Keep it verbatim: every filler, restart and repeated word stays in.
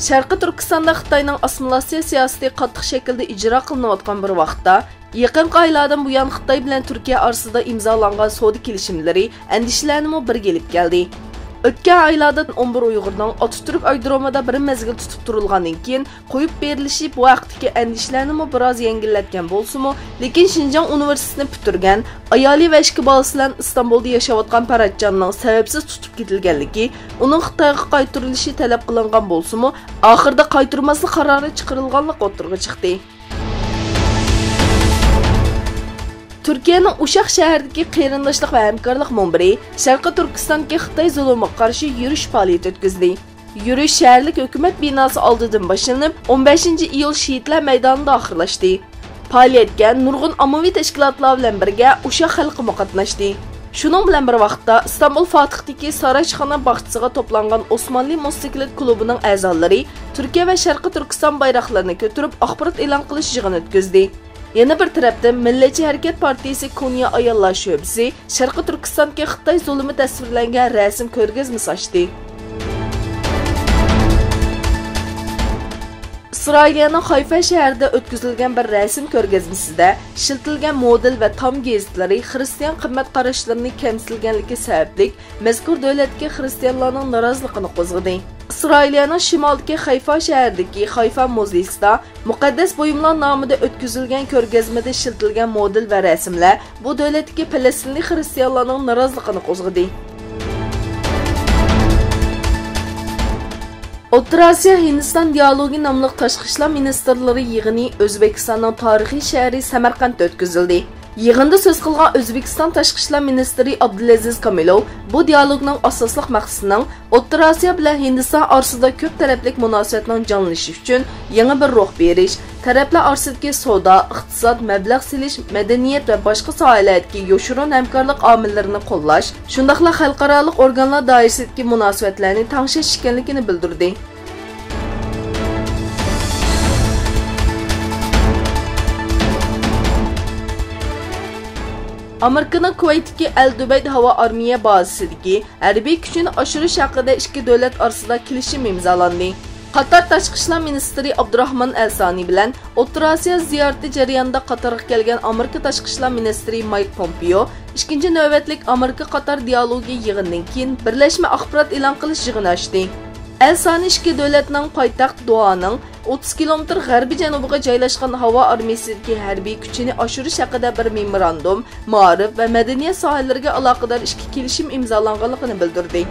شەرقىي تۈركىستاندا خىتاينىڭ ئاسسىمىلياتسىيە سىياسىتى قاتتىق شەكىلدە ئىجرا قىلىنىۋاتقان بىر ۋاقىتتا، يېقىنقى ئايلاردىن بۇيان خىتاي بىلەن تۈركىيە ئارىسىدا ئىمزالانغان سودا كېلىشىملىرى ئەندىشىلەرنىمۇ بىرگە ئېلىپ كەلدى. ئۆتكەن ئايلاردىن ئون بىر ئۇيغۇرنىڭ ئاتاتۈرك ئايرودرومىدا بىر مەزگىل تۇتۇپ تۇرۇلغاندىن كېيىن قويۇپ بېرىلىشى بۇ ھەقتىكى ئەندىشىلەرنىمۇ بىراز يەڭگىللەتكەن بولسىمۇ، لېكىن شىنجاڭ ئۇنىۋېرسىتېتىنى پۈتتۈرگەن، ئايالى ۋە ئىككى بالىسى بىلەن ئىستانبۇلدا ياشاۋاتقان پەرھاتجاننىڭ سەۋەبسىز تۇتۇپ كېتىلگەنلىكى، ئۇنىڭ خىتايغا قايتۇرۇلۇشى تەلەپ قىلىنغان بولسىمۇ، ئاخىرىدا قايتۇرماسلىق قارارى چىقىرىلغانلىقى ئوتتۇرىغا چىقتى. تۈركىيەنىڭ ئۇشاق شەھىرىدىكى قېرىنداشلىق ۋە ھەمكارلىق مۇنبىرى شەرقىي تۈركىستاندىكى خىتاي زۇلۇمىغا قارشى يۈرۈش پائالىيىتى ئۆتكۈزدى. يۈرۈش شەھەرلىك ھۆكۈمەت بىناسى ئالدىدىن باشلىنىپ، ئون بەشىنچى ئىيۇل شېھىتلەر مەيدانىدا ئاخىرلاشتى. پائالىيەتكە نۇرغۇن ئاممىۋى تەشكىلاتلار بىلەن بىرگە ئۇششاق خەلقىمۇ قاتناشتى. شۇنىڭ بىلەن بىر ۋاقىتتا، ئىستانبۇل فاتىھتىكى سارايچىخانا باغچىسىغا توپلانغان ئوسمانلى موتوسىكلىت كۇلۇبىنىڭ ئەزالىرى تۈركىيە ۋە شەرقىي تۈركىستان بايراقلىرىنى كۆتۈرۈپ، ئاخبارات ئېلان قىلىش يىغىنى ئۆتكۈزدى. يەنە بىر تەرەپتىن، مىللەتچى ھەرىكەت پارتىيىسى كونيا ئاياللار شۆبىسى شەرقىي تۈركىستاندىكى خىتاي زۇلۇمى تەسۋىرلەنگەن رەسىم كۆرگەزمىسى ئاچتى. ئىسرائىلىيەنىڭ خايفا شەھىرىدە ئۆتكۈزۈلگەن بىر رەسىم كۆرگەزمىسىدە ئىشلىتىلگەن مودېل ۋە تام گېزىتلىرى خىرىستىيان قىممەت قاراشلىرىنى كەمسىتىلگەنلىكى سەۋەبلىك، مەزكۇر دۆلەتتىكى خىرىستىيانلارنىڭ نارازىلىقىنى قوزغىدى. ئىسرائىلىيەنىڭ شىمالدىكى خەيفا شەھىرىدىكى خەيفا مۇزېيسىدا مۇقەددەس بۇيۇملار نامىدا ئۆتكۈزۈلگەن كۆرگەزمىدە ئىشلىتىلگەن مودېل ۋە رەسىملەر بۇ دۆلەتتىكى پەلەستىنلىك خىرىستىيانلارنىڭ نارازىلىقىنى قوزغىدى. ئوتتۇرا ئاسىيا ھىندىستان دىيالوگى ناملىق تاشقى ئىشلار مىنىستىرلىرى يىغىنى ئۆزبېكىستاننىڭ تارىخىي شەھىرى سەمەرقەنتتە ئۆتكۈزۈلدى. يىغىندا سۆز قىلغان ئۆزبېكىستان تاشقى ئىشلار مىنىستىرى ئابدۇلئەزىز كامىلوۋ بۇ دىيالوگنىڭ ئاساسلىق مەقسىتىنىڭ ئوتتۇرا ئاسىيا بىلەن ھىندىستان ئارىسىدا كۆپ تەرەپلىك مۇناسىۋەتنىڭ جانلىنىشى ئۈچۈن يېڭى بىر روھ بېرىش، تەرەپلەر ئارىسىدىكى سودا، ئىقتىساد، مەبلەغ سېلىش، مەدەنىيەت ۋە باشقا ساھەلەردىكى يوشۇرۇن ھەمكارلىق ئامىللىرىنى قوللاش، شۇنداقلا خەلقئارالىق ئورگانلار دائىرىسىدىكى مۇناسىۋەتلەرنى تەڭشەش ئىكەنلىكىنى بىلدۈردى. ئامېرىكىنىڭ كۇۋەيتتىكى ئەل دۇبەيد ھاۋا ئارمىيە بازىسىدىكى ھەربىي كۈچىنى ئاشۇرۇش ھەققىدە ئىككى دۆلەت ئارىسىدا كېلىشىم ئىمزالاندى. قاتار تاشقى ئىشلار مىنىستىرى ئابدۇراخمان ئەل سانى بىلەن ئوتتۇرا ئاسىيا زىيارىتى جەريانىدا قاتارغا كەلگەن ئامېرىكا تاشقى ئىشلار مىنىستىرى مايك پومپېئو ئىككىنچى نۆۋەتلىك ئامېرىكا قاتار دىيالوگى يىغىنىدىن كېيىن بىرلەشمە ئاخبارات ئېلان قىلىش يىغىنى ئاچتى. ئەل سانى ئىككى دۆلەتنىڭ پايتەخت دوھانىڭ ئوتتۇز كىلومېتىر غەربىي جەنۇبىغا جايلاشقان ھاۋا ئارمىيىسىدىكى ھەربىي كۈچىنى ئاشۇرۇش ھەققىدە بىر مېموراندۇم، مائارىپ ۋە مەدەنىيەت ساھەلىرىگە ئالاقىدار ئىككى كېلىشىم ئىمزالانغانلىقىنى بىلدۈردى.